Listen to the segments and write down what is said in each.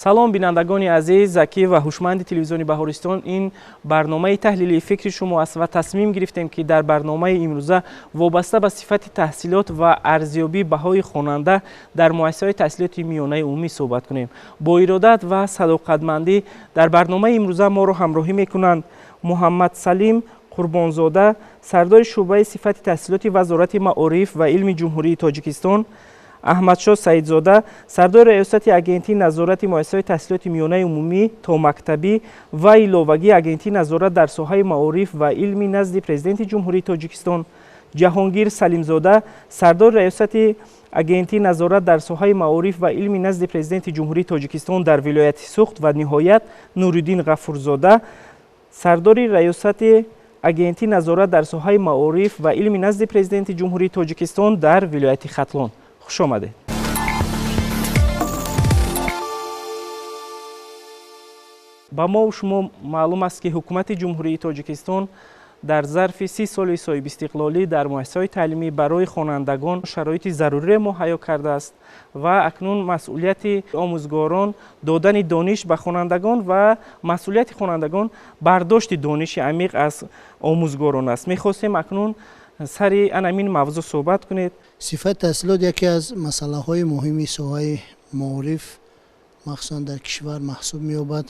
Салом, бинандагони азиз, закӣ ва ҳушманди телевизиони Баҳористон. Ин барномаи таҳлилии фикри шумо аст ва тасмим гирифтем, ки дар барномаи имрӯза вобаста ба сифати таҳсилот ва арзёбии баҳои хонанда дар муассисаҳои таҳсилоти миёнаи умумӣ суҳбат кунем. Бо иродат ва садоқатмандӣ дар барномаи имрӯза моро ҳамроҳӣ мекунанд Муҳаммадсалим Қурбонзода, сардори шӯъбаи сифати таҳсилоти Вазорати маориф ва илми Ҷумҳурии Тоҷикистон, Аҳмадшоҳ Саидзода, сардори раёсати Агентии назорати муассисаҳои таҳсилоти миёнаи умумӣ, томактабӣ ва иловагии Агентии назорат дар соҳаи маориф ва илми назди Президенти Ҷумҳурии Тоҷикистон, Ҷаҳонгир Салимзода, сардори раёсати Агентии назорат дар соҳаи маориф ва илми назди Президенти Ҷумҳурии Тоҷикистон дар вилояти Суғд ва ниҳоят Нуриддин Ғафурзода, сардори раёсати Агентии назорат дар соҳаи маориф ва илми назди Президенти Ҷумҳурии Тоҷикистон дар вилояти Хатлон. Хуш омадед. Ба мо шумо маълум аст, ки ҳукумати Ҷумҳурии Тоҷикистон дар зарфи 30 соли соҳибистиқлолӣ дар муассисаҳои таълимӣ барои хонандагон шароити заруриро муҳайё кардааст ва акнун масъулияти омӯзгорон додани дониш ба хонандагон ва масъулияти хонандагон бардошти дониши амиқ аз омӯзгорон аст. Мехостем акнун сари ана ҳамин мавзӯъ суҳбат кунед. Сифати таҳсилот яке аз масъалаҳои муҳими соҳаи маориф, махсусан дар кишвар, маҳсуб меёбад,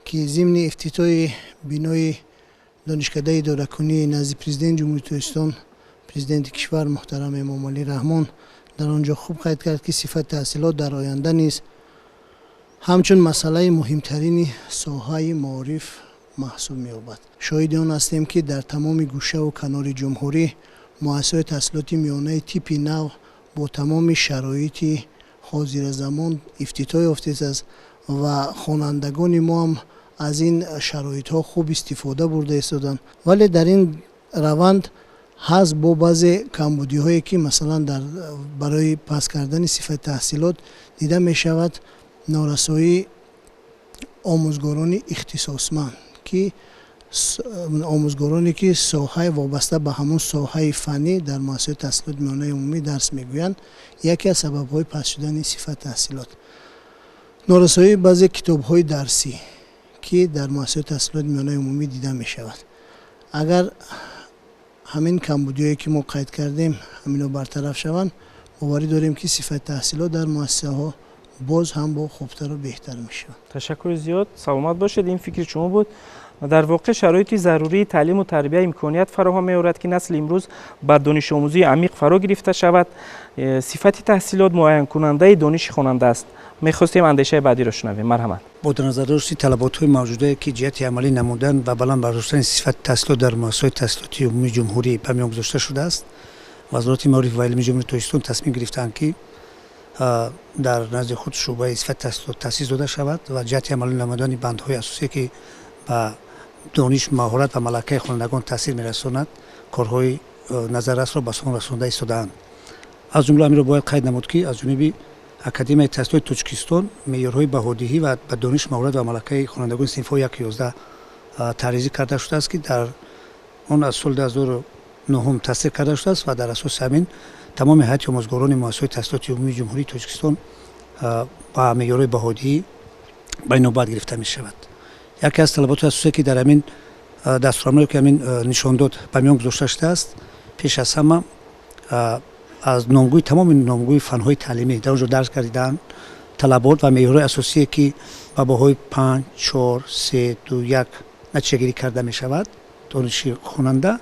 ки зимни ифтитоҳи бинои донишкадаи идоракунии назди Президенти Ҷумҳурии Тоҷикистон, Президенти кишвар муҳтарам Эмомалӣ Раҳмон дар он ҷо хуб қайд кард, ки сифати таҳсилот дар оянда низ ҳамчун масъалаи муҳимтарини соҳаи маориф маҳсуб меёбад. Шоҳиди он ҳастем, ки дар тамоми гӯшаву канори ҷумҳурӣ муассисаҳои таҳсилоти миёнаи типи нав бо тамоми шароити ҳозиразамон ифтитоҳ ёфтааст ва хонандагони мо ҳам аз ин шароитҳо хуб истифода бурда истоданд. Вале дар ин раванд ҳаст бо баъзе камбудиҳое, ки масалан дар барои паст кардани сифати таҳсилот дида мешавад: норасоии омӯзгорони ихтисосманд, ки омӯзгороне, ки соҳаи вобаста ба ҳамон соҳаи фаннӣ дар муассисаҳои таҳсилоти миёнаи умумӣ дарс мегӯянд, яке аз сабабҳои паст шудани сифати таҳсилот. Норасоии баъзе китобҳои дарсӣ, ки дар муассисаҳои таҳсилоти миёнаи умумӣ дида мешавад. Агар ҳамин камбудиҳое, ки мо қайд кардем, ҳаминҳо бартараф шаванд, боварӣ дорем, ки сифати таҳсилот дар муассисаҳо боз ҳам бо хубтару беҳтар мешавад. Ташаккури зиёд, саломат бошед. Ин фикри шумо буд. Дар воқеъ шароити зарурии таълиму тарбия имконият фароҳам меорад, ки насли имрӯз ба донишомӯзии амиқ фаро гирифта шавад. Сифати таҳсилот муайянкунандаи дониши хонанда аст. Мехостем андешаи баъдиро шунавем, марҳамат. Бо дар назардошти талаботҳои мавҷудае, ки ҷиҳати амалӣ намудан ва баланд бардоштани сифати таҳсилот дар муассисаҳои таҳсилоти умумии ҷумҳурӣ ба миён гузошта шудааст, Вазорати маориф ва илми Ҷумҳурии Тоҷикистон тасмим гирифтаанд, ки дар назди худ шӯъбаи сифати таҳсилот таъсис дода шавад ва ҷиҳати амалӣ намудани бандҳои асосие, ки ба дониш, маҳорат ва малакаи хонандагон таъсир мерасонад, корҳои назаррасро ба сомон расонда истодаанд. Аз ҷумла ҳаминро бояд қайд намуд, ки аз ҷониби Академияи таҳсилоти Тоҷикистон меъёрҳои баҳодиҳӣ ва ба дониш, маҳорат ва малакаи хонандагони синфҳои 1-11 тарҳрезӣ карда шудааст, ки дар он аз соли 2009 тасдиқ карда шудааст ва дар асоси ҳамин тамоми ҳайати омӯзгорони муассисаҳои таҳсилоти умумии Ҷумҳурии Тоҷикистон ба меъёрҳои баҳодиҳӣ ба инобат гирифта мешавад. Яке аз талаботи асосие, ки дар ҳамин дастурамале, ки ҳамин нишондод ба миён гузошта шудааст, пеш аз ҳама аз номгӯи тамоми номгӯи фанҳои таълимӣ дар он ҷо дарҷ гардидаанд талабот ва меъёрҳои асосие, ки ба баҳои 5, 4, 3, 2, 1 натиҷагирӣ карда мешавад дониши хонанда.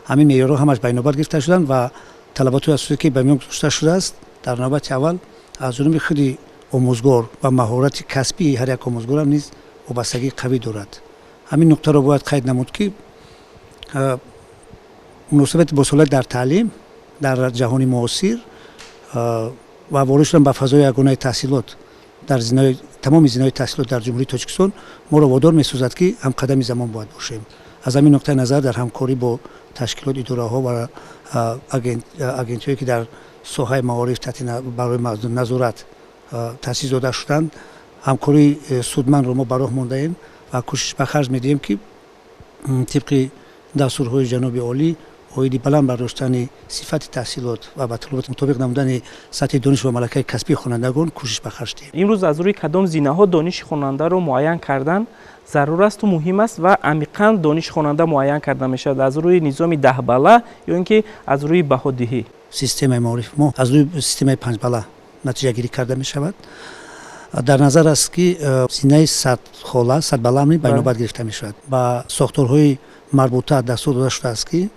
Ҳамин меъёрҳо ҳамаш ба инобат гирифта шуданд ва талаботи асосие, ки ба миён гузошта шудааст, дар навбати аввал аз ҷониби худи омӯзгор ва маҳорати касбии ҳар як омӯзгорам низ вобастагии қавӣ дорад. Ҳамин нуқтаро бояд қайд намуд, ки муносибати босолият дар таълим дар ҷаҳони муосир ва ворид шудан ба фазои ягонаи таҳсилот дар тамоми зинаҳои таҳсилот дар Ҷумҳурии Тоҷикистон моро водор месозад, ки ҳамқадами замон бояд бошем. Аз ҳамин нуқтаи назар дар ҳамкорӣ бо ташкилот, идораҳо ва агентиҳое, ки дар соҳаи маориф таҳти барои назорат таъсис дода шуданд, ҳамкории судмандро мо ба роҳ мондаем ва кӯшиш ба харҷ медиҳем, ки тибқи дастурҳои ҷаноби олӣ Оиди баланд бардоштани сифати таҳсилот ва ба талабот мутобиқ намудани сатҳи дониш ва малакаи касбии хонандагон кӯшиш ба харҷ диҳем. Имрӯз аз рӯи кадом зинаҳо дониши хонандаро муайян кардан зарур асту муҳим аст ва амиқан дониши хонанда муайян карда мешавад аз рӯи низоми даҳбалла ё ин ки аз рӯи баҳодиҳӣ? Системаи маориф мо аз рӯи системаи панҷбалла натиҷагирӣ карда мешавад. Дар назар аст, ки зинаи садхола, садбалла ба инобат гирифта мешавад. Ба сохторҳои марбута дастур дода шудааст, ки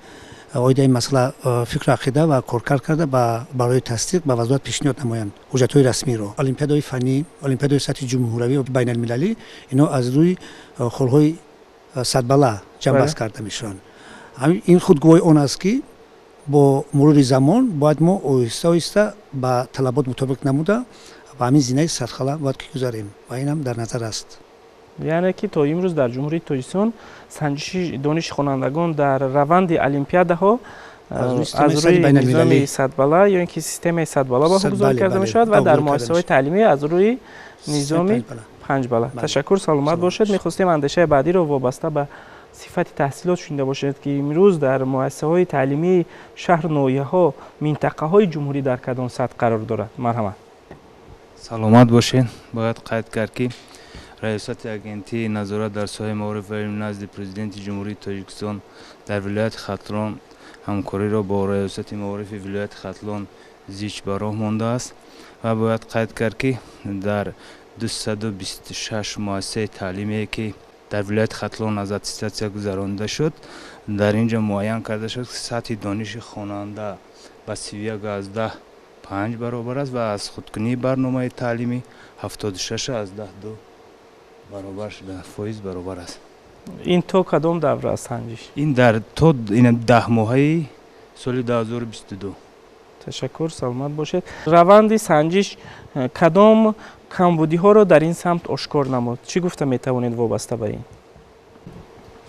оиди ин масъала фикру ақида ва коркард карда, барои тасдиқ ба вазорат пешниҳод намоянд ҳуҷҷатҳои расмиро. Олимпиадаҳои фаннӣ, олимпиадаҳои сатҳи ҷумҳуравӣ ва байналмилалӣ, инҳо аз рӯи холҳои садбалла ҷамъбаст карда мешаванд. Ин худ гувоҳи он аст, ки бо мурури замон бояд мо оҳиста оҳиста ба талабот мутобиқ намуда ба ҳамин зинаи садхола бояд ки гузарем ва инам дар назар аст. Яъне ки то имрӯз дар Ҷумҳурии Тоҷикистон санҷиши дониши хонандагон дар раванди олимпиадаҳо аз рӯи низоми садбалла ё ин ки системаи садбалла баҳогузорӣ карда мешавад ва дар муассисаҳои таълимӣ аз рӯи низоми панҷбалла. Ташаккур, саломат бошед. Мехостем андешаи баъдиро вобаста ба сифати таҳсилот шунида бошед, ки имрӯз дар муассисаҳои таълимии шаҳру ноҳияҳо, минтақаҳои ҷумҳурӣ дар кадом сатҳ қарор дорад. Марҳамат. Саломат бошед. Бояд қайд кард, ки Раёсати Агентии назорат дар соҳаи маориф ва илм назди Президенти Ҷумҳурии Тоҷикистон дар вилояти Хатлон ҳамкориро бо Раёсати маорифи вилояти Хатлон зич ба роҳ мондааст ва бояд қайд кард, ки дар 226 муассисаи таълимие, ки дар вилояти Хатлон аз аттестатсия гузаронида шуд, дар ин ҷо муайян карда шуд, ки сатҳи дониши хонанда ба 31,5 баробар аст ва аз худкунии барномаи таълимӣ 76,2 баробар шуда, фоиз баробар аст. Ин то кадом давра аст санҷиш? Ин дар то 10 моҳаи соли 2022. Ташаккур, саломат бошед. Раванди санҷиш кадом камбудиҳоро дар ин самт ошкор намуд? Чӣ гуфта метавонед вобаста ба ин?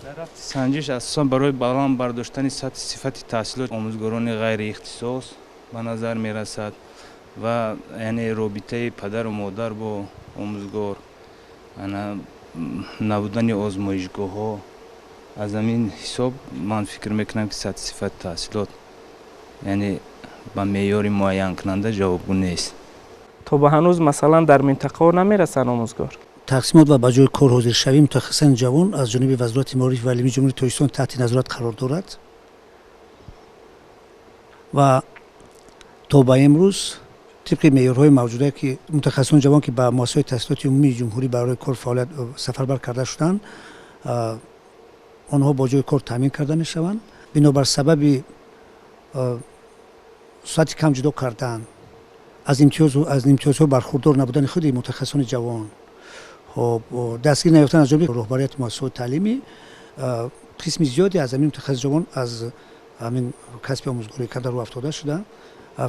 Дар рафти санҷиш асосан барои баланд бардоштани сатҳи сифати таҳсилот омӯзгорони ғайриихтисос ба назар мерасад ва яъне робитаи падару модар бо омӯзгор, ана набудани озмоишгоҳҳо. Аз ҳамин ҳисоб ман фикр мекунам, ки сатҳи сифати таҳсилот яъне ба меъёри муайянкунанда ҷавобгӯ нест. То ба ҳанӯз, масалан, дар минтақаҳо намерасанд омӯзгор? Тақсимот ва ба ҷои кор ҳозиршавии мутахассисони ҷавон аз ҷониби Вазорати маориф ва илми Ҷумҳурии Тоҷикистон таҳти назорат қарор дорад ва то ба имрӯз тибқи меъёрҳои мавҷуда, ки мутахассисони ҷавон, ки ба муассисаҳои таҳсилоти умумии ҷумҳурӣ барои кор фаъолият сафарбар карда шуданд, онҳо бо ҷои кор таъмин карда мешаванд. Бинобар сабаби соати кам ҷудо кардан, аз имтиёзҳо бархурдор набудани худи мутахассисони ҷавон, хоб, дастгир наёфтан аз ҷониби роҳбарияти муассисаҳои таълимӣ, қисми зиёде аз ҳамин мутахассиси ҷавон аз ҳамин касби омӯзгорӣ карда рӯ афтода шуда.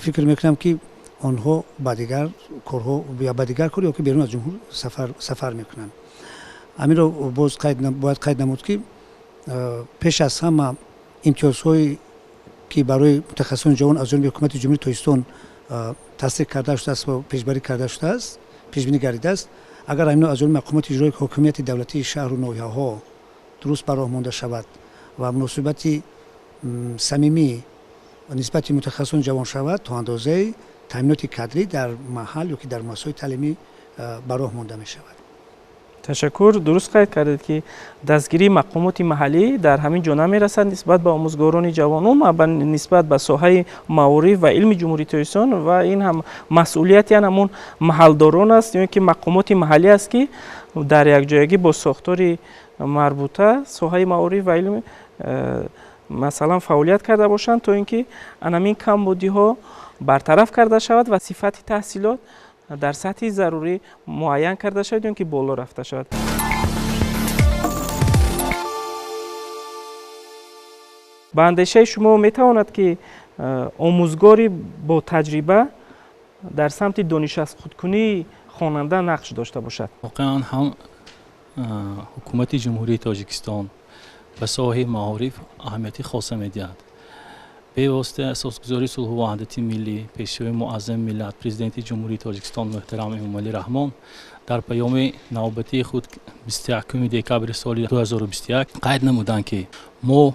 Фикр мекунам, ки онҳо ба дигар корҳо ё ба дигар кор ё ки берун аз ҷумҳур сафар мекунанд. Ҳаминро боз бояд қайд намуд, ки пеш аз ҳама имтиёзҳое, ки барои мутахассисони ҷавон аз ҷониби ҳукумати Ҷумҳурии Тоҷикистон тасдиқ карда шудааст ва пешбарӣ карда шудааст, пешбинӣ гардидааст, агар ҳамино аз ҷониби мақомоти иҷроии ҳокимияти давлатии шаҳру ноҳияҳо дуруст ба роҳ монда шавад ва муносибати самимӣ нисбати мутахассисони ҷавон шавад, то андозаи таъминоти кадрӣ дар маҳал ё ки дар муассисаҳои таълимӣ ба роҳ монда мешавад. Ташаккур. Дуруст қайд кардед, ки дастгирии мақомоти маҳаллӣ дар ҳамин ҷо намерасад нисбат ба омӯзгорони ҷавон, нисбат ба соҳаи маориф ва илми Ҷумҳурии Тоҷикистон, ва ин ҳам масъулияти ан ҳамон маҳалдорон аст ё ки мақомоти маҳаллӣ аст, ки дар якҷоягӣ бо сохтори марбута соҳаи маориф ва илм масалан фаъолият карда бошанд, то ин ки анамин камбудиҳо бартараф карда шавад ва сифати таҳсилот дар сатҳи зарурӣ муайян карда шавад ё ки боло рафта шавад. Ба андешаи шумо, метавонад, ки омӯзгори бо таҷриба дар самти дониш аз худкунии хонанда нақш дошта бошад? Воқеан ҳам, Ҳукумати Ҷумҳурии Тоҷикистон ба соҳаи маориф аҳамияти хоса медиҳад. Бевосита асосгузори сулҳу ваҳдати миллӣ, Пешвои муаззами миллат, Президенти Ҷумҳурии Тоҷикистон муҳтарам Эмомалӣ Раҳмон дар паёми навбатии худ 21 декабри соли 2021 қайд намуданд, ки мо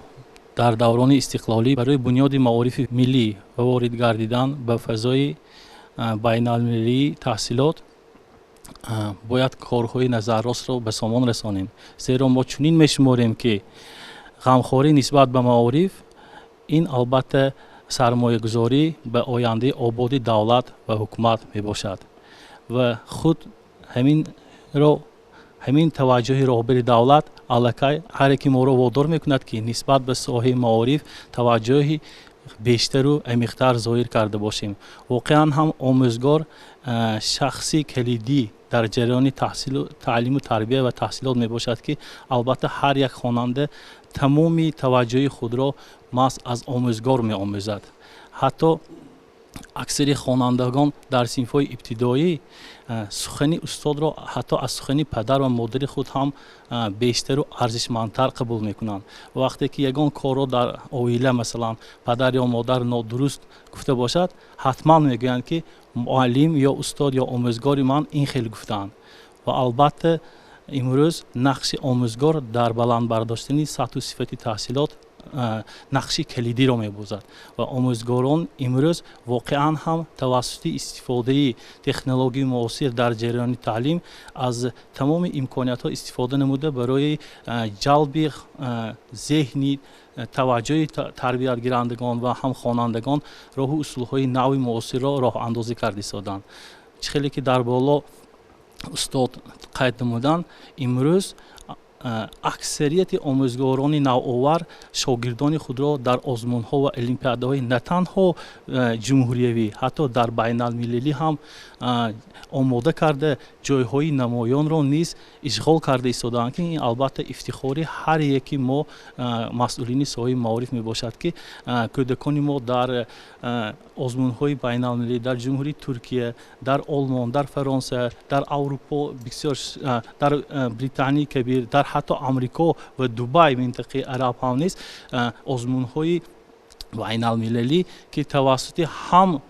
Дар даврони истиқлолӣ барои бунёди маорифи миллӣ ва ворид гардидан ба фазои байналмилалии таҳсилот бояд корҳои назарросро ба сомон расонем, зеро мо чунин мешуморем, ки ғамхорӣ нисбат ба маориф ин албатта сармоягузорӣ ба ояндаи ободи давлат ва ҳукумат мебошад ва худ ҳамин таваҷҷӯҳи роҳбари давлат аллакай ҳар яки моро водор мекунад, ки нисбат ба соҳаи маориф таваҷҷӯҳи бештару амиқтар зоҳир карда бошем. Воқеан ҳам омӯзгор шахси калидӣ дар ҷараёни таълиму тарбия ва таҳсилот мебошад, ки албатта ҳар як хонанда тамоми таваҷҷӯҳи худро маҳз аз омӯзгор меомӯзад. Ҳатто аксари хонандагон дар синфҳои ибтидоӣ сухани устодро ҳатто аз сухани падар ва модари худ ҳам бештару арзишмандтар қабул мекунанд. Вақте ки ягон корро дар оила, масалан, падар ё модар нодуруст гуфта бошад, ҳатман мегӯянд, ки муаллим ё устод ё омӯзгори ман ин хел гуфтаанд. Ва албатта имрӯз нақши омӯзгор дар баланд бардоштани сатҳу сифати таҳсилот нақши калидиро мебозад ва омӯзгорон имрӯз воқеан ҳам тавассути истифодаи технологияи муосир дар ҷараёни таълим аз тамоми имкониятҳо истифода намуда барои ҷалби зеҳни таваҷҷӯҳи тарбиятгирандагон ва ҳам хонандагон роҳу усулҳои нави муосирро роҳандозӣ карда истоданд. Чӣ хеле ки дар боло устод қайд намуданд, имрӯз аксарияти омӯзгорони навовар шогирдони худро дар озмунҳо ва олимпиадаҳои на танҳо ҷумҳуриявӣ, ҳатто дар байналмилалӣ ҳам омода карда, ҷойҳои намоёнро низ ишғол карда истодаанд, ки ин албатта ифтихори ҳар яки мо масъулини соҳаи маориф мебошад, ки кӯдакони мо дар озмунҳои байналмилалӣ дар Ҷумҳурии Туркия, дар Олмон, дар Фаронса, дар Аврупо, бисёр дар Британияи Кабир, дар ҳатто Амрико ва Дубай, минтақаи араб ҳам низ озмунҳои байналмилалӣ, ки тавассути ҳам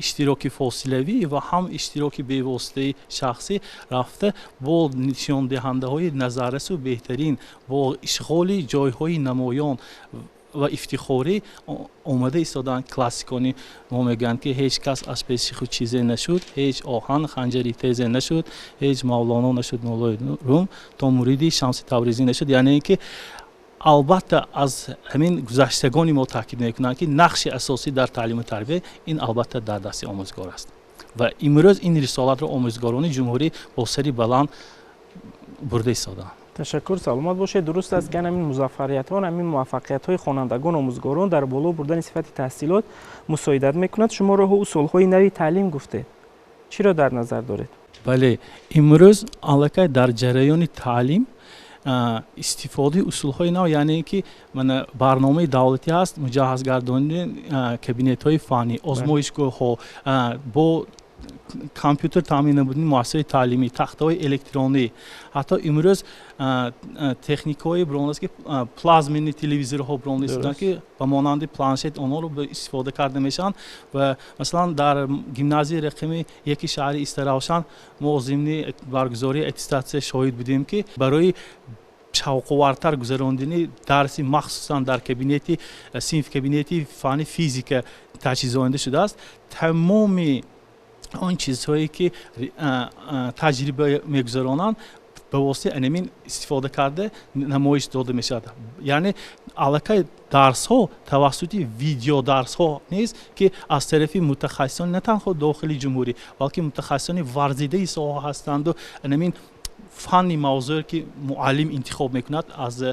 иштироки фосилавӣ ва ҳам иштироки бевоситаи шахсӣ рафта, бо нишондиҳандаҳои назаррасу беҳтарин, бо ишғоли ҷойҳои намоён ва ифтихорӣ омада истодаанд. Классикони мо мегӯянд, ки ҳеҷ кас аз пеши худ чизе нашуд, ҳеҷ оҳан ханҷари тезе нашуд, ҳеҷ Мавлоно нашуд Мавлои Рум, то муриди Шамси Тавризӣ нашуд. Яъне ин ки албатта аз ҳамин гузаштагони мо таъкид мекунанд, ки нақши асосӣ дар таълиму тарбия ин албатта дар дасти омӯзгор аст ва имрӯз ин рисолатро омӯзгорони ҷумҳурӣ бо сари баланд бурда истодаанд. Ташаккур, саломат бошед. Дуруст аст, ки ҳамин музаффариятҳо, ҳамин муваффақиятҳои хонандагон, омӯзгорон дар боло бурдани сифати таҳсилот мусоидат мекунад. Шумо роҳу усулҳои нави таълим гуфтед, чиро дар назар доред? Бале, имрӯз аллакай дар ҷараёни таълим истифодаи усулҳои нав, яъне ки барномаи давлатӣ ҳаст, муҷаҳҳазгардонии кабинетҳои фаннӣ, озмоишгоҳҳо, бо компютер таъмин намудани муассисаҳои таълимӣ, тахтаҳои электронӣ. Ҳатто имрӯз техникаҳое биромадааст, ки плазменный телевизорҳо биромада, ки ба монанди планшет онҳоро истифода карда мешаванд. Ва масалан дар гимназияи рақами 1 шаҳри Истаравшан мо зимни баргузории аттестатсия шоҳид будем, ки барои шавқовартар гузарондани дарси, махсусан дар кабинети синф, кабинети фанни физика таҷҳизонида шудааст, тамоми он чизҳое ки таҷриба мегузаронанд, ба воситаи анамин истифода карда намоиш дода мешавад. Яъне аллакай дарсҳо тавассути видеодарсҳо низ, ки аз тарафи мутахассисони на танҳо дохили ҷумҳурӣ, балки мутахассисони варзидаи соҳа ҳастанду анамин фанни мавзӯе ки муаллим интихоб мекунад аз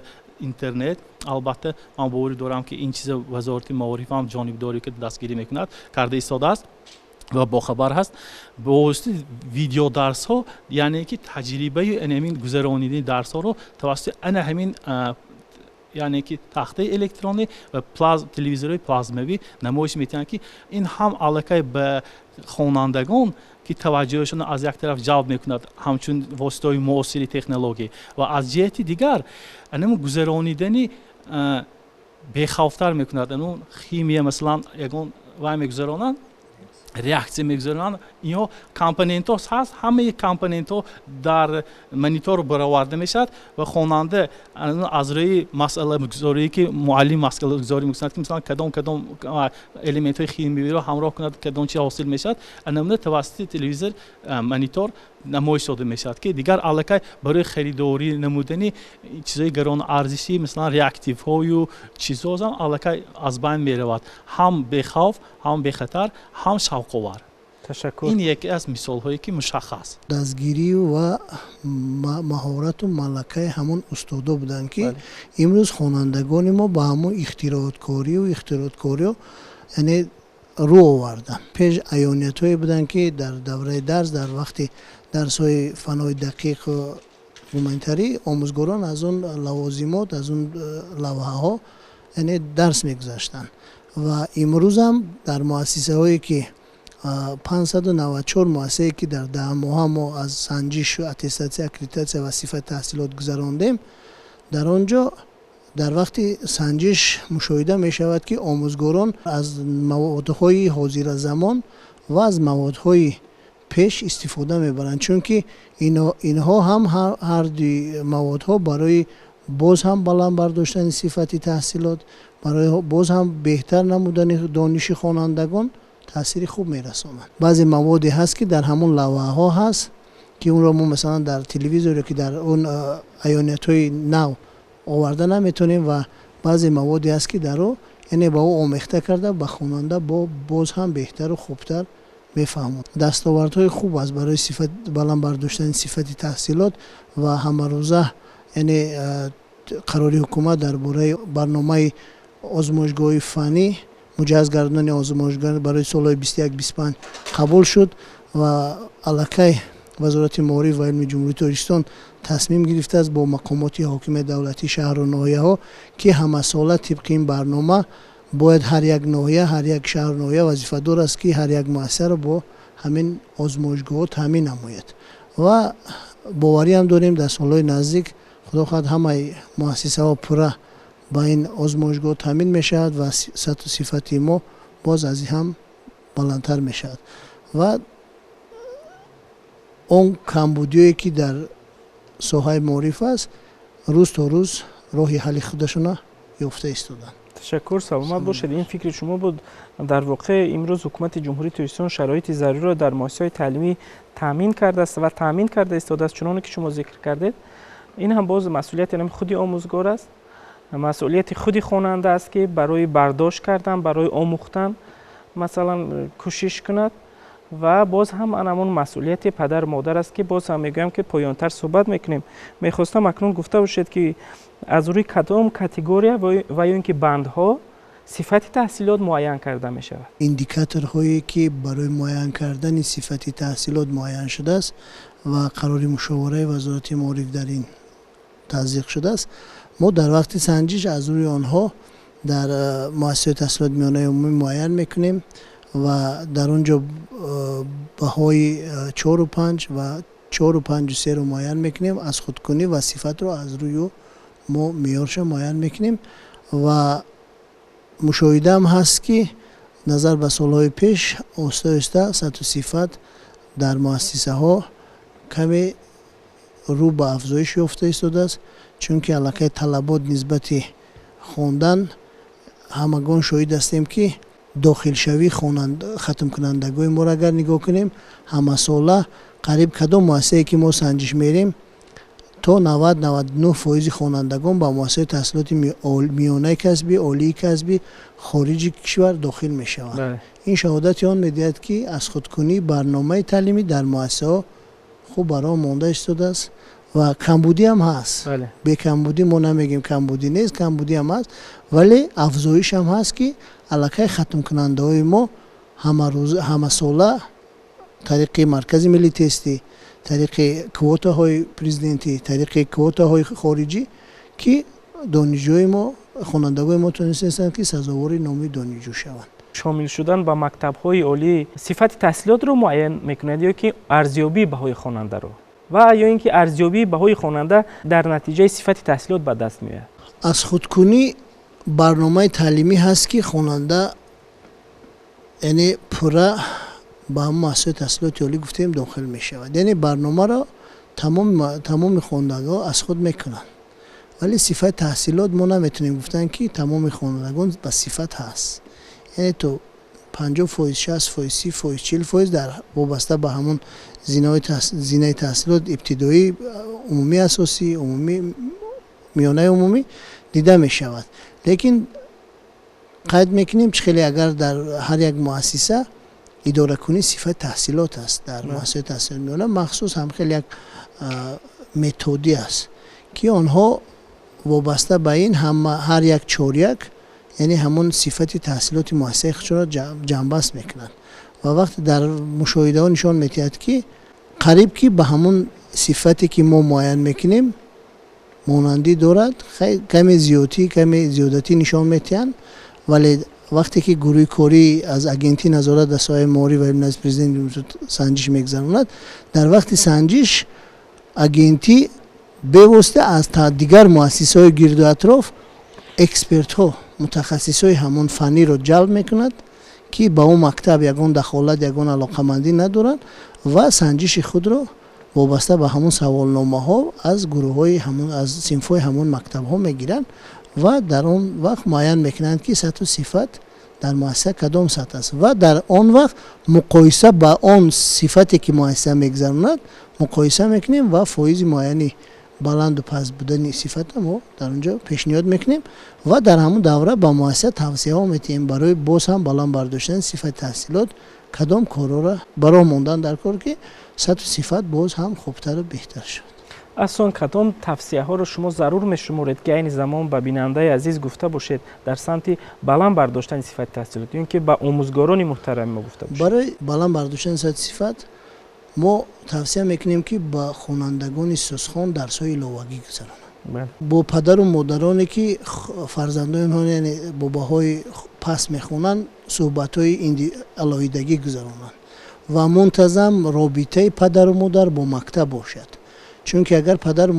интернет. Албатта ман боварӣ дорам, ки ин чиза Вазорати маориф ҳам ҷонибдорӣ ки дастгирӣ мекунад, карда истодааст ва бохабар ҳаст. Бо воситаи видеодарсҳо, яъне ки таҷрибаи ҳамин гузаронидани дарсҳоро тавассути ана ҳамин, яъне ки тахтаи электронӣ ва телевизорҳои плазмавӣ намоиш метиҳанд, ки ин ҳам аллакай ба хонандагон ки таваҷҷӯҳашонро аз як тараф ҷалб мекунад ҳамчун воситаҳои муосири технология, ва аз ҷиҳати дигар анам гузаронидани бехавфтар мекунад. Anu химия, масалан, ягон вай мегузаронанд. Реаксия мегузаронанд. Инҳо компонентҳо ҳаст, ҳамаи компонентҳо дар монитор бароварда мешавад ва хонанда аз рӯи масъалагузорие, ки муаллим масъалагузорӣ мекунад, ки масалан кадом элементҳои химиявиро ҳамроҳ кунад, кадом чи ҳосил мешавад, намуна тавассути телевизор, монитор намоиш дода мешавад, ки дигар аллакай барои харидорӣ намудани чизҳои гаронарзишӣ, масалан реактивҳою чизҳо, аллакай аз байн меравад. Ҳам бехавф, ҳам бехатар, ҳам шавқовар. Ташаккур. Ин яке аз мисолҳое, ки мушаххас. Дастгирию ва маҳорату малакаи ҳамон устодо буданд, ки имрӯз хонандагони мо ба ҳамон ихтирооткориҳо, яъне, рӯ оварданд. Пеш аёниятҳое буданд, ки дар давраи дарс, дар вақти дарсҳои фанҳои дақиқу гуманитарӣ, омӯзгорон аз он лавозимот, аз он лавҳаҳо, яъне, дарс мегузаштанд. Ва имрӯзам дар муассисаҳое, ки 594 муассисае, ки дар 10 моҳа мо аз санҷишу аттестатсия, аккредитатсия ва сифати таҳсилот гузарондем, дар он ҷо дар вақти санҷиш мушоҳида мешавад, ки омӯзгорон аз маводҳои ҳозиразамон ва аз маводҳои пеш истифода мебаранд, чунки инҳо ҳам, ҳардуи маводҳо, барои боз ҳам баланд бардоштани сифати таҳсилот, барои боз ҳам беҳтар намудани дониши хонандагон таъсири хуб мерасонанд. Баъзе маводе ҳаст, ки дар ҳамон лавҳаҳо ҳаст, ки онро мо масалан дар телевизор ё ки дар он аёниятҳои нав оварда наметавонем. Ва баъзе маводе ҳаст, ки дар ӯ, яъне, ба ӯ омехта карда, ба хонанда боз ҳам беҳтару хубтар мефаҳмад. Дастовардҳои хуб аст барои баланд бардоштани сифати таҳсилот. Ва ҳамарӯза, яъне, қарори ҳукумат дар бораи барномаи озмоишгоҳи фаннӣ, муҷаҳҳаз гардонани озмоишгоҳ барои солҳои 21-25 қабул шуд. Ва аллакай Вазорати маориф ва илми Ҷумҳурии Тоҷикистон тасмим гирифтааст бо мақомоти ҳокимияти давлатии шаҳру ноҳияҳо, ки ҳамасола тибқи ин барнома бояд ҳар як ноҳия, ҳар як шаҳру ноҳия вазифадор аст, ки ҳар як муассисаро бо ҳамин озмоишгоҳҳо таъмин намояд. Ва бовариам дорем, дар солҳои наздик, худо хоҳад, ҳамаи муассисаҳо пурра ба ин озмоишгоҳ таъмин мешавад ва сатҳу сифати мо боз аз ин ҳам баландтар мешавад. Ва он камбудиое, ки дар соҳаи маориф аст, рӯз то рӯз роҳи ҳалли худашона ёфта истоданд. Ташаккур, саломат бошед. Ин фикри шумо буд. Дар воқеъ, имрӯз ҳукумати Ҷумҳурии Тоҷикистон шароити заруриро дар муассисаҳои таълимӣ таъмин кардааст ва таъмин карда истодааст, чуноне ки шумо зикр кардед. Ин ҳам боз масъулияти худи омӯзгор аст, масъулияти худи хонанда аст, ки барои бардошт кардан, барои омӯхтан, масалан, кӯшиш кунад. Ва боз ҳам анамон масъулияти падару модар аст, ки боз ҳам мегӯям, ки поёнтар суҳбат мекунем. Мехостам акнун гуфта бошед, ки аз рӯи кадом категория ва ё ин ки бандҳо сифати таҳсилот муайян карда мешавад? Индикаторҳое, ки барои муайян кардани сифати таҳсилот муайян шудааст ва қарори мушовараи Вазорати маориф дар ин таздиқ шудааст, мо дар вақти санҷиш аз рӯи онҳо дар муассисаҳои таҳсилоти миёнаи умумӣ муайян мекунем. Ва дар он ҷо баҳои 4,5 ва 4,53-ро муайян мекунем. Аз худкунӣ ва сифатро аз рӯи мо меъёрша муайян мекунем. Ва мушоҳидаам ҳаст, ки назар ба солҳои пеш оҳиста оҳиста сатҳу сифат дар муассисаҳо каме рӯ ба афзоиш ёфта истодааст, чунки аллакай талабот нисбати хондан, ҳамагон шоҳид ҳастем, ки дохилшавии хатмкунандагони моро агар нигоҳ кунем, ҳамасола қариб кадом муассисае, ки мо санҷиш мерем, то 90-99 фоизи хонандагон ба муассисаҳои таҳсилоти миёнаи касбӣ, олии касбӣ хориҷи кишвар дохил мешаванд. Ин шаҳодати он медиҳад, ки аз худкунии барномаи таълимӣ дар муассисаҳо хуб ба роҳ монда истодааст. Ва камбудиам ҳаст, бекамбудӣ мо намегем, камбудӣ нест, камбудиам ҳаст, вале афзоишам ҳаст, ки аллакай хатмкунандаҳои мо ҳамасола тариқи Маркази миллии тестӣ, тариқи квотаҳои президентӣ, тариқи квотаҳои хориҷӣ, ки донишҷӯи мо, хонандагои мо тонистастанд, ки сазовори номи донишҷӯ шаванд. Шомил шудан ба мактабҳои олӣ сифати таҳсилотро муайян мекунад ё ки арзёбии баҳои хонандаро, ва ё ин ки арзёбии баҳои хонанда дар натиҷаи сифати таҳсилот ба даст меояд? Аз худкунӣ барномаи таълимӣ ҳаст, ки хонанда, яъне, пурра ба ҳамон муассисаи таҳсилоти олӣ гуфтем дохил мешавад. Яъне барномаро тамоми хонандагон аз худ мекунанд, вале сифати таҳсилот мо наметавонем гуфтан, ки тамоми хонандагон ба сифат ҳаст. Яъне то 50%, 60%, 30%, 40% дар вобаста ба ҳамон зинаи таҳсилот ибтидоӣ, умумӣ, асосӣ, умумӣ, миёнаи умумӣ дида мешавад. Лекин қайд мекунем, чӣ хеле агар дар ҳар як муассиса идоракунии сифати таҳсилот аст, дар муассисаи таҳсилоти миёна махсус ҳам хеле як методӣ аст, ки онҳо вобаста ба ин ҳар як чоряк, яъне ҳамон сифати таҳсилоти муассисаи худшонро ҷамъбаст мекунанд. Ва вақте дар мушоҳидаҳо нишон медиҳад, ки қариб ки ба ҳамон сифате ки мо муайян мекунем монандӣ дорад, каме зиёдатӣ, каме зиёдатӣ нишон медиҳанд, вале вақте ки гурӯҳи корӣ аз агентии назорат дар соҳаи маориф ва илм назди президенти санҷиш мегузаронад, дар вақти санҷиш агентӣ бевосита аз дигар муассисаҳои гирду атроф экспертҳо, мутахассисҳои ҳамон фанниро ҷалб мекунад, ки ба он мактаб ягон дахолат, ягон алоқамандӣ надоранд ва санҷиши худро вобаста ба ҳамон саволномаҳо аз гурӯҳҳои ҳамон, аз синфҳои ҳамон мактабҳо мегиранд ва дар он вақт муайян мекунанд, ки сатҳу сифат дар муассиса кадом сатҳ аст, ва дар он вақт муқоиса ба он сифате ки муассиса мегузаронад муқоиса мекунем ва фоизи муайяни баланду паст будани сифатро мо дар он ҷо пешниҳод мекунем ва дар ҳамон давра ба муассиса тавсияҳо медиҳем барои боз ҳам баланд бардоштани сифати таҳсилот, кадом корҳоро ба роҳ мондан дар кор, ки сатҳу сифат боз ҳам хубтару беҳтар шавад. Аслан кадом тавсияҳоро шумо зарур мешуморед, ки айни замон ба бинандаи азиз гуфта бошед дар самти баланд бардоштани сифати таҳсилот, ё ин ки ба омӯзгорони муҳтарами мо гуфта бошед? Барои баланд бардоштани сатҳи сифат мо тавсия мекунем, ки ба хонандагони сусхон дарсҳои иловагӣ гузаронанд. Бо падару модароне, ки фарзандони онҳо, яъне бо баҳои паст мехонанд, суҳбатҳои алоҳидагӣ гузаронанд ва мунтазам робитаи падару модар бо мактаб бошад. Чунки агар падару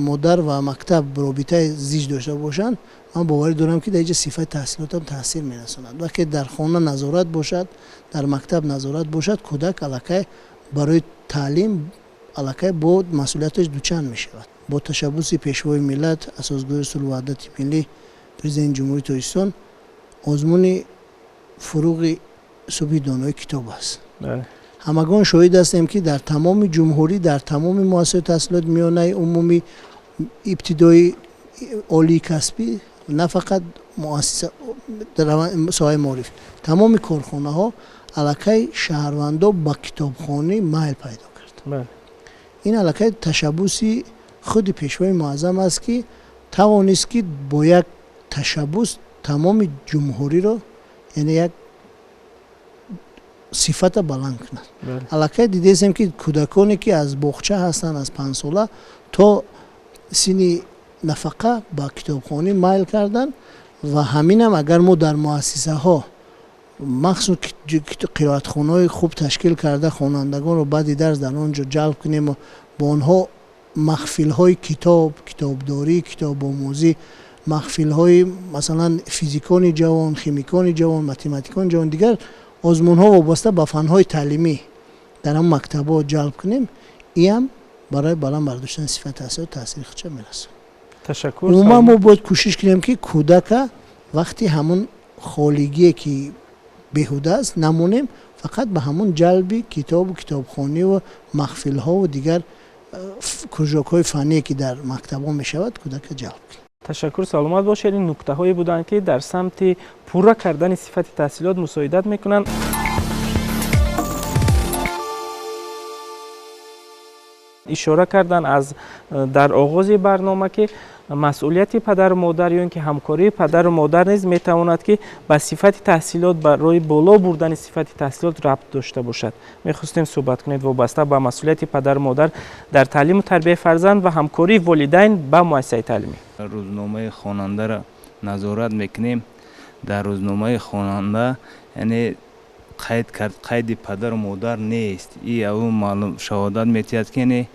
модар ва мактаб робитаи зич дошта бошанд, ман боварӣ дорам, ки дар инҷа сифати таҳсилотам таъсир мерасонад. Вақте дар хона назорат бошад, дар мактаб назорат бошад, кӯдак аллакай барои таълим аллакай бо масъулияташ дучанд мешавад. Бо ташаббуси Пешвои миллат, асосгузори сулҳу ваҳдати миллӣ, Президенти Ҷумҳурии Тоҷикистон озмуни фуруғи субҳи донои китоб аст. Ҳамагон шоҳид ҳастем, ки дар тамоми ҷумҳурӣ, дар тамоми муассисаҳои таҳсилоти миёнаи умумӣ, ибтидоӣ, олии касбӣ, на фақат муассиса соҳаи маориф, тамоми корхонаҳо аллакай шаҳрвандо ба китобхонӣ майл пайдо кард. Ин аллакай ташаббуси худи Пешвои муаззам аст, ки тавонист, ки бо як ташаббус тамоми ҷумҳуриро, яъне як сифата баланд кунад. Аллакай дидесем, ки кӯдаконе, ки аз боғча ҳастанд, аз 5сола то синни нафақа ба китобхонӣ майл карданд, ва ҳаминам агар мо дар муассисаҳо махсус қироатхонаҳои хуб ташкил карда, хонандагонро баъди дарс дар он ҷо ҷалб кунем ва бо онҳо маҳфилҳои китоб, китобдорӣ, китобомӯзӣ, маҳфилҳои масалан физикони ҷавон, химикони ҷавон, математикони ҷавон, дигар озмунҳо вобаста ба фанҳои таълимӣ дар ҳамон мактабҳо ҷалб кунем, иам барои баланд бардоштани сифати таҳсилот таъсири худша мерасонад. Ташаккур. Умуман мо бояд кӯшиш кунем, ки кӯдака вақти ҳамон холигие, ки беҳуда аст, намонем, фақат ба ҳамон ҷалби китобу китобхониву маҳфилҳову дигар кружокҳои фанние, ки дар мактабҳо мешавад, кӯдака ҷалб кунем. Ташаккур, саломат бошед. Ин нуктаҳое буданд, ки дар самти пурра кардани сифати таҳсилот мусоидат мекунанд. Ишора кардан аз дар оғози барнома, ки масъулияти падару модар ё ин ки ҳамкории падару модар низ метавонад, ки ба сифати таҳсилот, барои боло бурдани сифати таҳсилот рабт дошта бошад. Мехостем суҳбат кунед вобаста ба масъулияти падару модар дар таълиму тарбияи фарзанд ва ҳамкории волидайн ба муассисаи таълимӣ. Рӯзномаи хонандаро назорат мекунем. Дар рӯзномаи хонанда, яъне қайд кард, қайди падару модар нест. И аву маълум шаҳодат метиҳад, ки яъне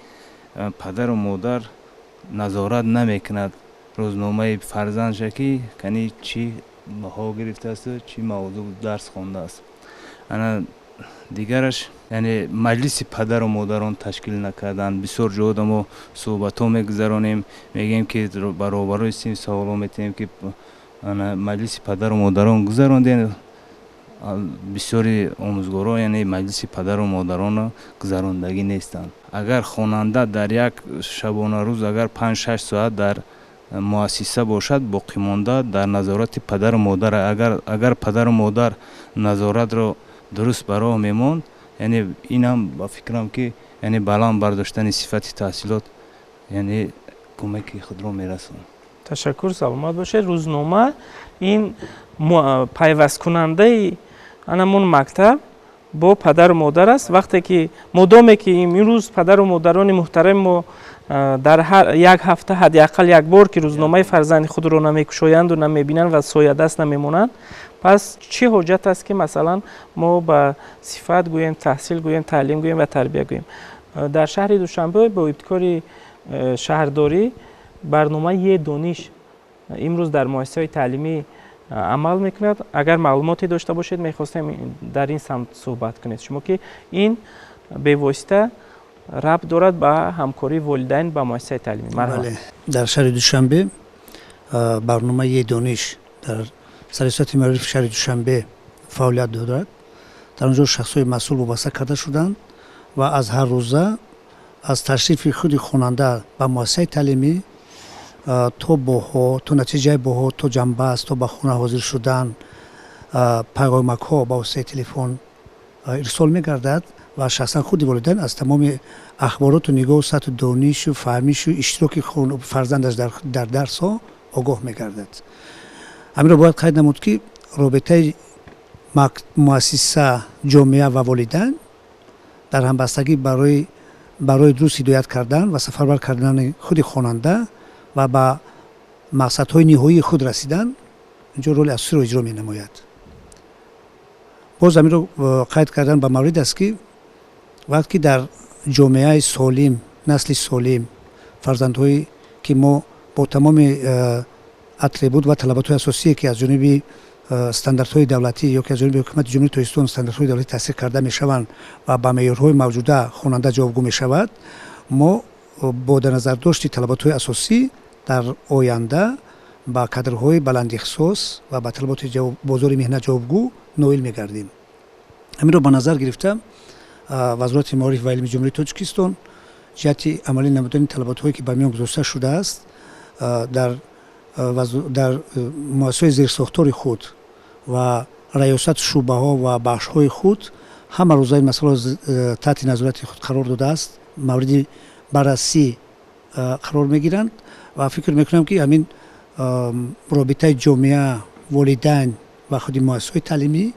падару модар назорат намекунад рӯзномаи фарзандша, ки кани чӣ баҳо гирифтаасту чӣ мавзӯъ дарс хондааст. Ана Дигараш, яъне маҷлиси падару модарон ташкил накардан. Бисёр ҷода мо суҳбатҳо мегузаронем, мегӯем, ки баробарои синф саволҳо метиҳем, ки маҷлиси падару модарон гузарондем. Бисёри омӯзгорон, яъне маҷлиси падару модаронро гузарондагӣ нестанд. Агар хонанда дар як шабонарӯз агар 5-6 соат дар муассиса бошад, боқимонда дар назорати падару модар. Агар падару модар назоратро дуруст ба роҳ мемонд, яъне инам ба фикрам, ки яъне баланд бардоштани сифати таҳсилот, яъне кӯмаки худро мерасонад. Ташаккур, саломат бошед. Рӯзнома ин пайвасткунандаи анамон мактаб бо падару модар аст. Вақте ки модоме ки имрӯз падару модарони муҳтарами мо дар як ҳафта ҳадди ақал як бор ки рӯзномаи фарзанди худро намекушоянду намебинанд ва соядаст намемонанд, пас чӣ ҳоҷат аст, ки масалан мо ба сифат гӯем, таҳсил гӯем, таълим гӯем ва тарбия гӯем? Дар шаҳри Душанбе бо ибтикори шаҳрдорӣ барномаи Е дониш имрӯз дар муассисаҳои таълимӣ амал мекунад. Агар маълумоте дошта бошед, мехостем дар ин самт суҳбат кунед шумо, ки ин бевосита рабт дорад ба ҳамкории волидайн ба муассисаи таълимӣ. Марҳамат. Дар шаҳри Душанбе барномаи Е дониш дар сарисати маорифи шаҳри Душанбе фаъолият дорад. Дар он ҷо шахсҳои масъул вобаста карда шуданд ва аз ҳар рӯза аз ташрифи худи хонанда ба муассисаи таълимӣ то боҳо, то натиҷаи боҳо, то ҷамъбаст, то ба хона ҳозир шудан пайғомакҳо ба воситаи телефон ирсол мегардад ва шахсан худи волидайн аз тамоми ахбороту нигоҳу сатҳу донишу фаҳмишу иштироки фарзандаш дар дарсҳо огоҳ мегардад. Ҳаминро бояд қайд намуд, ки робитаи муассиса, ҷомеа ва волидайн дар ҳамбастагӣ барои дуруст ҳидоят кардан ва сафарбар кардани худи хонанда ва ба мақсадҳои ниҳоии худ расидан инҷо роли асосиро иҷро менамояд. Боз ҳаминро қайд кардан ба маврид аст, ки вақте ки дар ҷомеаи солим, насли солим, фарзандҳое ки мо бо тамоми атрибут ва талаботҳои асосие, ки аз ҷониби стандартҳои давлатӣ ё ки аз ҷониби ҳукумати Ҷумҳурии Тоҷикистон стандартҳои давлатӣ таъсир карда мешаванд ва ба меъёрҳои мавҷуда хонанда ҷавобгӯ мешавад, мо бо дар назардошти талаботҳои асосӣ дар оянда ба кадрҳои баландихтисос ва ба талаботи бозори меҳнат ҷавобгӯ ноил мегардем. Ҳаминро ба назар гирифта, Вазорати маориф ва илми Ҷумҳурии Тоҷикистон ҷиҳати амалӣ намудани талаботҳое, ки ба миён гузошта шудааст, дар муассисаҳои зерсохтори худ ва раёсату шӯъбаҳо ва бахшҳои худ ҳама рӯза ин масъаларо таҳти назорати худ қарор додааст, мавриди баррасӣ қарор мегиранд ва фикр мекунам, ки ҳамин робитаи ҷомеа, волидайн ва худи муассисаҳои таълимӣ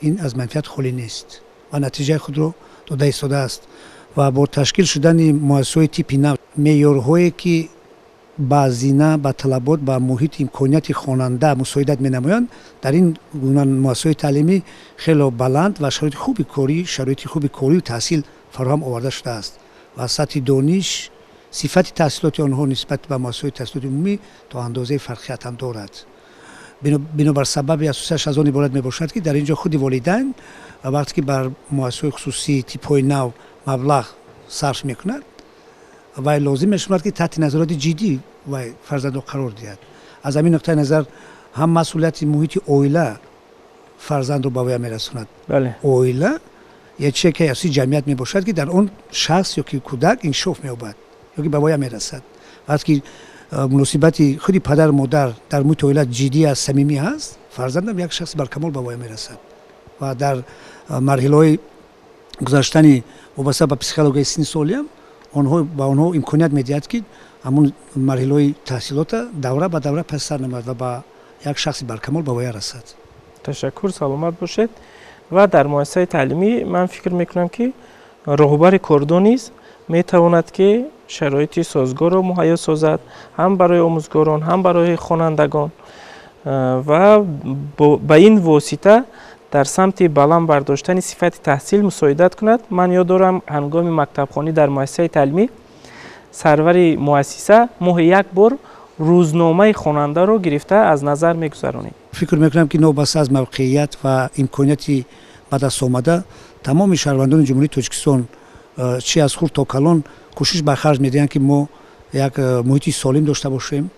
ин аз манфиат холӣ нест ва натиҷаи худро дода истодааст. Ва бо ташкил шудани муассисаҳои типи нав, меъёрҳое, ки ба зина, ба талабот, ба муҳити имконияти хонанда мусоидат менамоянд, дар ин гуна муассисаҳои таълимӣ хело баланд ва шароити хуби корию таҳсил фароҳам оварда шудааст ва сатҳи дониш, сифати таҳсилоти онҳо нисбат ба муассисаҳои таҳсилоти умумӣ то андозаи фарқиятам дорад. Бинобар сабаби асосиаш аз он иборат мебошад, ки дар ин ҷо худи волидайн вақте ки бар муассисаҳои хусусии типҳои нав маблағ сарф мекунад, вай лозим мешуморад, ки таҳти назорати ҷиддӣ вай фарзандро қарор диҳад. Аз ҳамин нуқтаи назар ҳам масъулияти муҳити оила фарзандро ба воя мерасонад. Оила як чизе асосии ҷамъият мебошад, ки дар он шахс ё ки кӯдак инкишоф меёбад ё ки ба воя мерасад. Вақте ки муносибати худи падару модар дар муҳити оила ҷиддӣ аст, самимӣ ҳаст, фарзандам як шахси баркамол ба воя мерасад ва дар марҳилаҳои гузаштани вобаста ба психологияи синни солиам онҳо ба онҳо имконият медиҳад, ки ҳамун марҳилаҳои таҳсилота давра ба давра пас сар намояд ва ба як шахси баркамол ба воя расад. Ташаккур, саломат бошед. Ва дар муассисаи таълимӣ ман фикр мекунам, ки роҳбари кордон низ метавонад, ки шароити созгорро муҳайё созад ҳам барои омӯзгорон, ҳам барои хонандагон ва ба ин восита дар самти баланд бардоштани сифати таҳсил мусоидат кунад. Ман ёд дорам, ҳангоми мактабхонӣ дар муассисаи таълимӣ сарвари муассиса моҳи як бор рӯзномаи хонандаро гирифта аз назар мегузаронид. Фикр мекунам, ки новобаста аз мавқеият ва имконияти Ба даст омада, тамоми шаҳрвандони Ҷумҳурии Тоҷикистон, чи аз хурд то калон, кӯшиш ба харҷ медиҳанд, ки мо як муҳити солим дошта бошем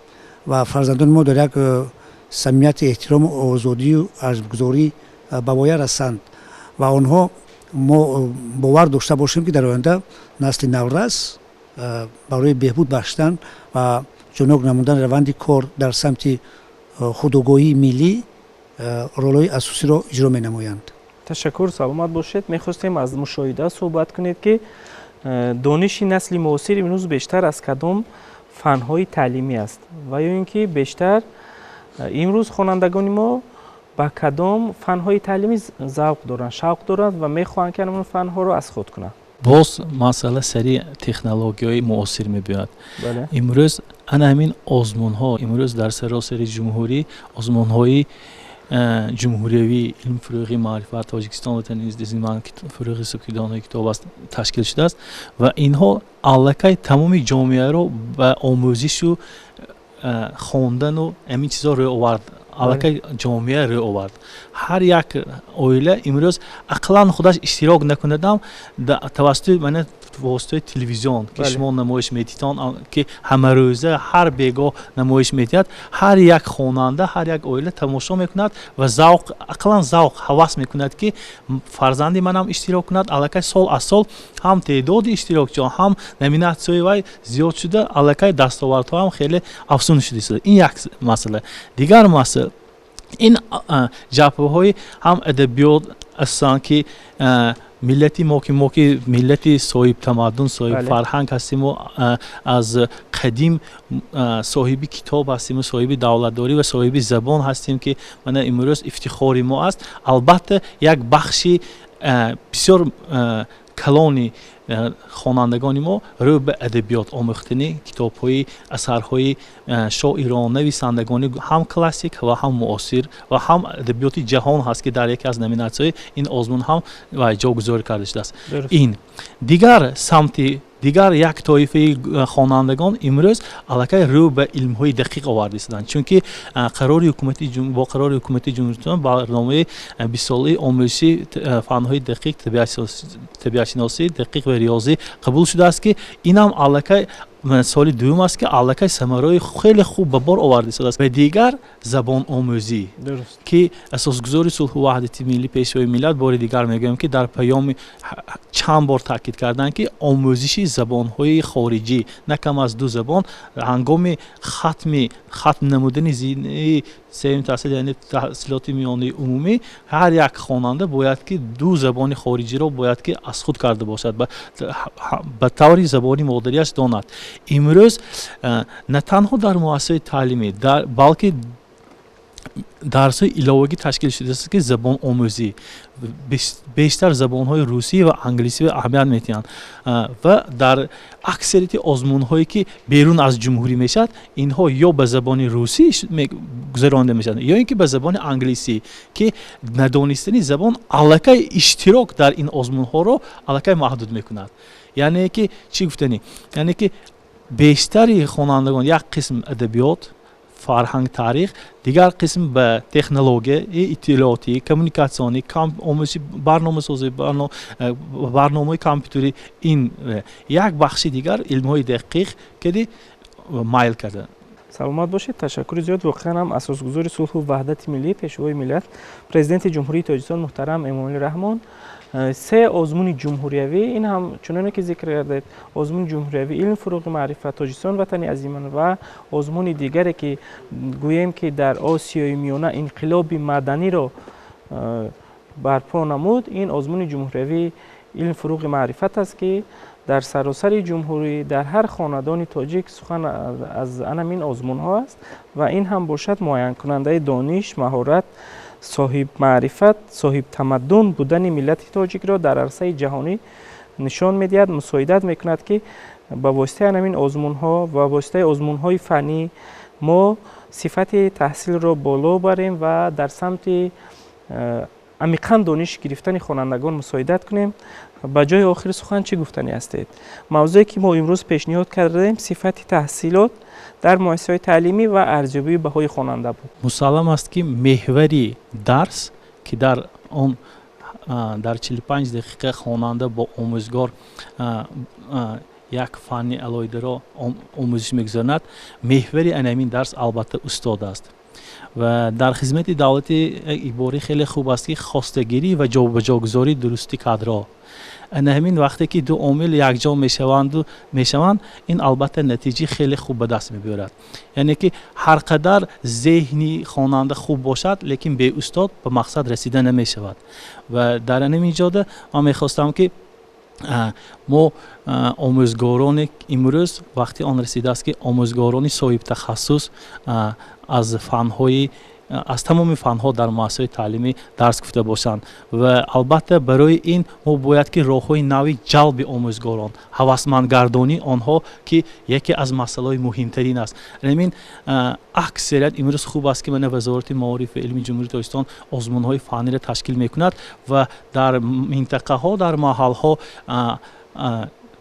ва фарзандони мо дар як самимияти эҳтирому озодию арҷгузорӣ ба воя расанд ва онҳо мо бовар дошта бошем, ки дар оянда насли наврас барои беҳбуд бахшидан ва ҷонок намудани раванди кор дар самти худогоҳии миллӣ ролҳои асосиро иҷро менамоянд. Ташаккур, саломат бошед. Мехостем аз мушоҳида суҳбат кунед, ки дониши насли муосир имрӯз бештар аз кадом фанҳои таълимӣ аст ва ё ин ки бештар имрӯз хонандагони мо ба кадом фанҳои таълимӣ завқ доранд, шавқ доранд ва мехоҳанд, ки ҳамон фанҳоро аз худ кунанд. Боз масъала сари технологияҳои муосир мебиёяд. Имрӯз ана ҳамин озмунҳо, имрӯз дар саросари ҷумҳурӣ озмунҳои ҷумҳуриявии илм, фурӯғи маърифат, Тоҷикистон ватани ман, фурӯғи субҳидонаи китоб аст ташкил шудааст ва инҳо аллакай тамоми ҷомеаро ба омӯзишу хондану ҳамин чизҳо рӯ овард. Аллакай ҷомеа рӯ овард. Ҳар як оила имрӯз ақаллан худаш иштирок накунадам, тавассути мана воситаи телевизион, ки шумо намоиш медиҳед, ки ҳамарӯза ҳар бегоҳ намоиш медиҳад, ҳар як хонанда, ҳар як оила тамошо мекунад ва завқ, ақаллан завқ, ҳавас мекунад, ки фарзанди манам иштирок кунад. Аллакай сол аз сол ҳам теъдоди иштирокчиён, ҳам номинатсияи вай зиёд шуда, аллакай дастовардҳо ҳам хеле афзун шуда истода. Ин як масъала. Дигар масъала ин ҷабҳаҳои ҳам адабиёт ҳастанд, ки миллати мо, ки миллати соҳибтамаддун, соҳибфарҳанг ҳастиму аз қадим соҳиби китоб ҳастиму соҳиби давлатдорӣ ва соҳиби забон ҳастем, ки мана имрӯз ифтихори мо аст. Албатта, як бахши бисёр калони хонандагони мо рӯ ба адабиёт, омӯхтани китобҳои, асарҳои шоирон, нависандагони ҳам классик ва ҳам муосир ва ҳам адабиёти ҷаҳон ҳаст, ки дар яке аз номинатсияҳои ин озмун ҳам ҷойгузорӣ карда шудааст. Ин дигар самти дигар як тоифаи хонандагон имрӯз аллакай рӯ ба илмҳои дақиқ оварда истоданд, чунки қарори ҳукумати, бо қарори ҳукумати ҷумҳуриятон барномаи бистсолаи омӯзиши фанҳои дақиқ, табиатшиносӣ, дақиқ ва риёзӣ қабул шудааст, ки инам аллакай соли дуюм аст, ки аллакай самараҳои хеле хуб ба бор оварда истодааст. Ва дигар забономӯзӣ, ки асосгузори сулҳу ваҳдати миллӣ, Пешвои миллат, бори дигар мегӯям, ки дар паёми чанд бор таъкид карданд, ки омӯзиши забонҳои хориҷӣ на кам аз ду забон ҳангоми хатм намудани зинаи сеюми таҳсил, яъне таҳсилоти миёнаи умумӣ, ҳар як хонанда бояд ки ду забони хориҷиро бояд ки аз худ карда бошад, ба таври забони модариаш донад. Имрӯз на танҳо дар муассисаи таълимӣ, балки дарсҳои иловагӣ ташкил шудааст, ки забономӯзӣ, бештар забонҳои русӣ ва англисӣ аҳамият медиҳанд ва дар аксарияти озмунҳое, ки берун аз ҷумҳурӣ мешавад, инҳо ё ба забони русӣ гузаронда мешаванд, ё ин ки ба забони англисӣ, ки надонистани забон аллакай иштирок дар ин озмунҳоро аллакай маҳдуд мекунад. Яъне ки чӣ гуфтанӣ? Яъне ки бештари хонандагон як қисм адабиёт, фарҳанг, таърих, дигар қисм ба технологияи иттилоотӣ, коммуникатсионӣ, омӯзиши барномасозӣ, барномаҳои компютерӣ, ин як бахши дигар илмҳои дақиқ кади майл карда. Саломат бошед, ташаккури зиёд. Воқеан ҳам асосгузори сулҳу ваҳдати миллӣ, Пешвои миллат, Президенти Ҷумҳурии Тоҷикистон муҳтарам Эмомалӣ Раҳмон се озмуни ҷумҳуриявӣ, ин ҳам чуноне ки зикр кардед, озмуни ҷумҳуриявӣ илм, фурӯғи маърифат, Тоҷикистон ватани азиман ва озмуни дигаре, ки гӯем, ки дар Осиёи Миёна инқилоби маданиро барпо намуд, ин озмуни ҷумҳуриявии илм, фурӯғи маърифат аст, ки дар саросари ҷумҳурӣ, дар ҳар хонадони тоҷик сухан аз анамин озмунҳо аст ва ин ҳам бошад муайянкунандаи дониш, маҳорат, соҳибмаърифат, соҳибтамаддун будани миллати тоҷикро дар арсаи ҷаҳонӣ нишон медиҳад, мусоидат мекунад, ки ба воситаи анамин озмунҳо ва воситаи озмунҳои фаннӣ мо сифати таҳсилро боло барем ва дар самти амиқан дониш гирифтани хонандагон мусоидат кунем. Ба ҷои охири сухан чӣ гуфтанӣ ҳастед? Мавзӯе, ки мо имрӯз пешниҳод кардем, сифати таҳсилот дар муассисаҳои таълимӣ ва арзёбии баҳои хонанда буд. Мусаллам аст, ки меҳвари дарс, ки дар он дар 45 дақиқа хонанда бо омӯзгор як фанни алоҳидаро омӯзиш мегузаронад, меҳвари ана ҳамин дарс албатта устод аст. Ва дар хизмати давлатӣ ибораи хеле хуб аст, ки хостагирӣ ва ҷобаҷогузории дурусти кадрҳо. Ана ҳамин вақте ки ду омил якҷо мешаванд, ин албатта натиҷаи хеле хуб ба даст мебиёрад. Яъне ки ҳар қадар зеҳни хонанда хуб бошад, лекин бе устод ба мақсад расида намешавад. Ва дар ҳамин ҷода ман мехостам, ки мо омӯзгорони имрӯз, вақти он расидааст, ки омӯзгорони соҳибтахассус аз фанҳои, аз тамоми фанҳо дар муассисаҳои таълимӣ дарс гуфта бошанд. Ва албатта барои ин мо бояд ки роҳҳои нави ҷалби омӯзгорон, ҳавасмандгардонии онҳо, ки яке аз масъалаҳои муҳимтарин аст. Ҳамин аксарият имрӯз хуб аст, ки мана Вазорати маориф ва илми Ҷумҳурии Тоҷикистон озмунҳои фанниро ташкил мекунад ва дар минтақаҳо, дар маҳалҳо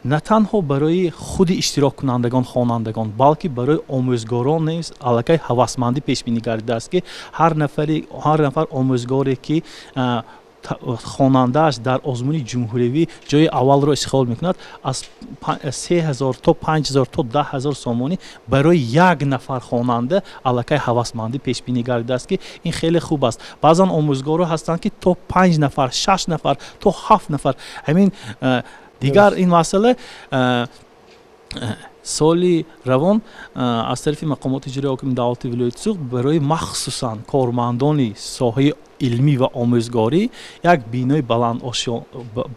на танҳо барои худи иштироккунандагон, хонандагон, балки барои омӯзгорон низ аллакай ҳавасмандӣ пешбинӣ гардидааст, ки ҳар нафар омӯзгоре, ки хонандааш дар озмуни ҷумҳуриявӣ ҷои аввалро ишғол мекунад, аз 3000 то 5000 то 10 000 сомонӣ барои як нафар хонанда аллакай ҳавасмандӣ пешбинӣ гардидааст, ки ин хеле хуб аст. Баъзан омӯзгоро ҳастанд, ки то панҷ нафар, шаш нафар, то ҳафт нафар. Ҳамин дигар ин масъала, соли равон аз тарафи мақомоти иҷроии ҳокими давлати вилояти Суғд барои махсусан кормандони соҳаи илмӣ ва омӯзгорӣ як бинои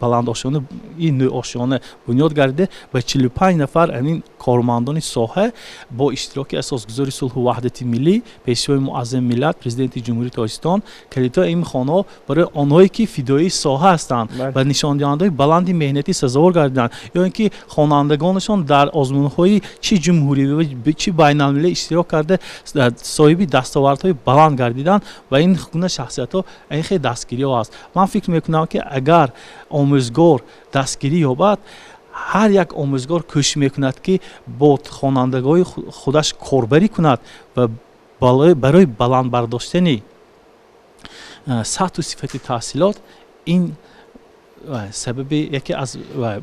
баландошёна, нӯошёна бунёд гардида ва 45 нафар ҳамин кормандони соҳа бо иштироки асосгузори сулҳу ваҳдати миллӣ, пешвои муаззами миллат, Президенти Ҷумҳурии Тоҷикистон калидҳои ин хонаҳо барои онҳое, ки фидоии соҳа ҳастанд ва нишондиҳандаҳои баланди меҳнатӣ сазовор гардиданд ё ин ки хонандагонашон дар озмунҳои чӣ ҷумҳуривӣ, чӣ байналмилалӣ иштирок карда, соҳиби дастовардҳои баланд гардиданд ва ин гуна шахсиятҳо, ин хеле дастгириҳо аст. Ман фикр мекунам, ки агар омӯзгор дастгирӣ ёбад, ҳар як омӯзгор кӯшиш мекунад, ки бо хонандагони худаш корбарӣ кунад ва барои баланд бардоштани сатҳу сифати таҳсилот ин сабаби яке аз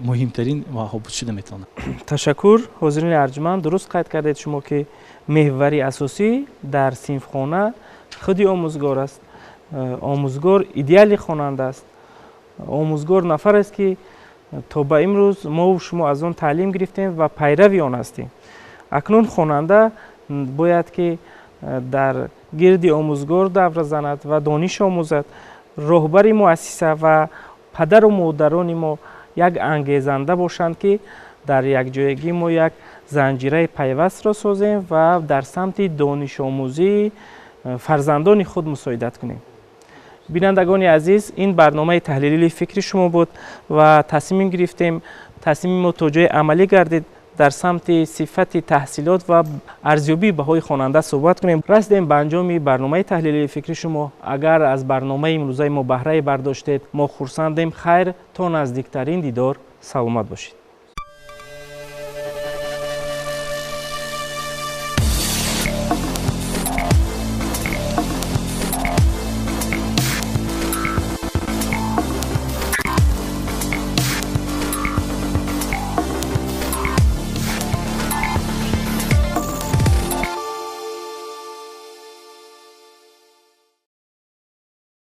муҳимтарин буд шуда метавонад. Ташаккур, ҳозирини арҷманд. Дуруст қайд кардед шумо, ки меҳвари асосӣ дар синфхона худи омӯзгор аст. Омӯзгор идеали хонанда аст. Омӯзгор нафарест, ки то ба имрӯз мову шумо аз он таълим гирифтем ва пайрави он ҳастем. Акнун хонанда бояд ки дар гирди омӯзгор давра занад ва дониш омӯзад. Роҳбари муассиса ва падару модарони мо як ангезанда бошанд, ки дар якҷоягӣ мо як занҷираи пайвастро созем ва дар самти донишомӯзии фарзандони худ мусоидат кунем. Бинандагони азиз, ин барномаи таҳлилии фикри шумо буд ва тасмим гирифтем, тасмими мо то ҷое амалӣ гардид, дар самти сифати таҳсилот ва арзёбии баҳои хонанда суҳбат кунем. Расидем ба анҷоми барномаи таҳлилии фикри шумо. Агар аз барномаи имрӯзаи мо баҳрае бардоштед, мо хурсандем. Хайр, то наздиктарин дидор, саломат бошед.